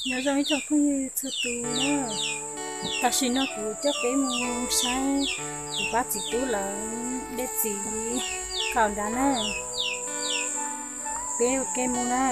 Nyob zoo ib tsoom phooj ywg txhua tus na, tam sim no kuv coj peb mus saib kuv pab txiv tub lawv de txiv qaum nrad na. Peb ua ke mus na.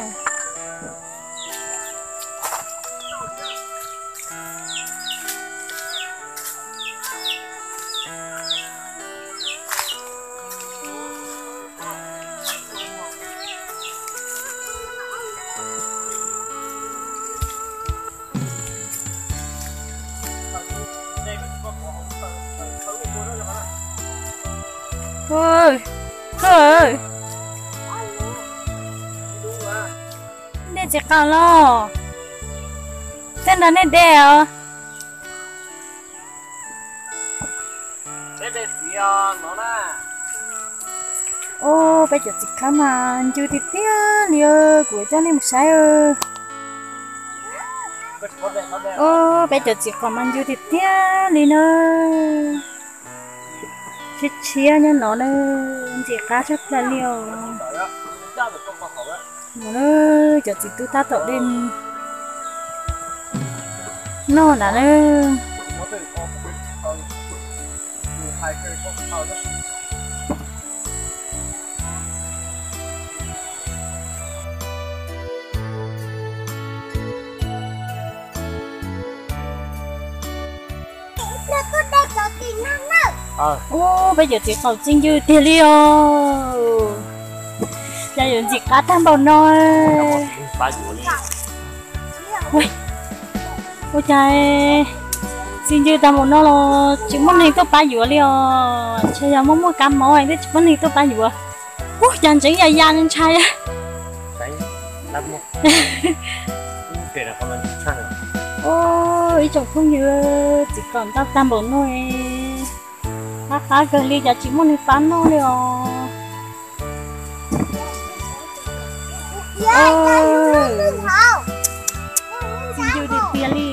De txiv qaum los? Tej nrog nej de os. Ub, peb cov txiv qaum mas ncw tiag tiag li, kuv coj nej mus saib. Ub, peb cov txiv qaum mas ncw tiag tiag li na. Tshiab tshiab nyob no na, ntxim qab tshaj plaws li os. Cov txiv tub tab tom de noj nrad na. Ub, peb cov txiv qaum txi ncw tiag li os. Cas yuav ntxim qab tag npaum no. Ua cas txi ncw tag npaum no los tsis muaj neeg tuaj pab yuav li os. Ntshe yog muaj muaj kab mob twb tsis muaj neeg tuaj pab yuav. Ub, cas ntseev ya ya ntshai. Ub, ib tsoom phooj ywg, txiv qaum ntau tag npaum no, qab qab kawg li cas tsis muaj neeg pab noj li os. Txi ncw tiag tiag li.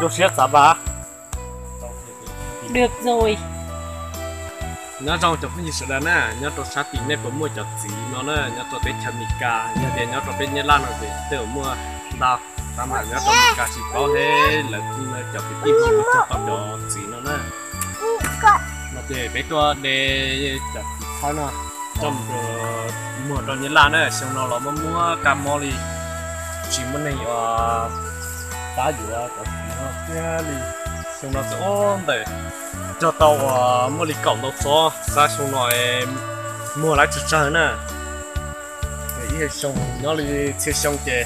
Rau siab txav vas. Được rồi. Nyob zoo cov phooj ywg sawv daws na, nyob rau sab tim nej puas muaj cov txiv no na, nyob rau teb chaws Amelikas, yog tias nyob rau peb Nyab Laj no ces tej zaum muaj ntau, tab mas nyob rau Amelikas tsis paub thiab, lawv cov kwv tij Hmoob puas tau cov txiv no na. No ces peb tuaj de cov txiv thaub no coj mus muag rau Nyab Laj na, xyoo no los muaj muaj kab mob li, tsis muaj neeg pab yuav cov txiv no thiab li. Xyoo no txawm ub ntawm cog tau uas muaj li kaum ntau txob, xav xyoo no muag lawm tsawg tsawg na. Ib xyoo nyob li txhia xyoo ces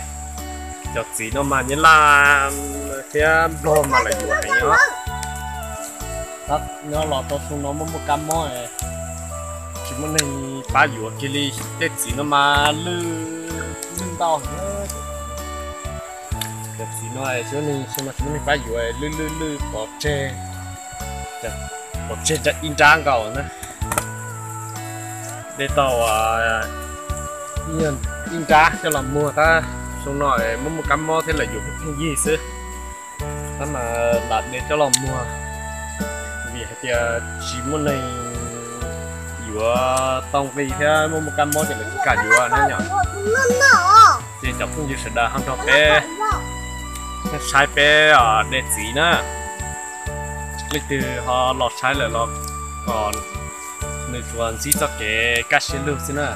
cov txiv no mas Nyab Laj thiab Nplog mas lawv yuav heev os. Nyob los tau xyoo no muaj muaj kab mob, tsis muaj neeg pab yuav kiag li. Tej txiv no mas lwj, lwj ntau heev. Cov txiv no xyoo no tsis muaj neeg pab yuav, lwj lwj lwj pov tseg, pov tseg ib nrab nkaus na. De tau ib nrab coj los muag tab xyoo no muaj muaj kab mob thiab lawv yuav pheej pheej yig xwb. Tab mas lam de coj los muag vim hais tias tsis muaj neeg yuav tau nqi thiab muaj muaj kab mob ces lawv tsis kam yuav na yom. Ces cov phooj ywg sawv daws ho nrog peb saib peb de txiv na. Leej twg ho los saib lawm los kom nws tsuas ntsib txoj kev kaj siab lug xwb na.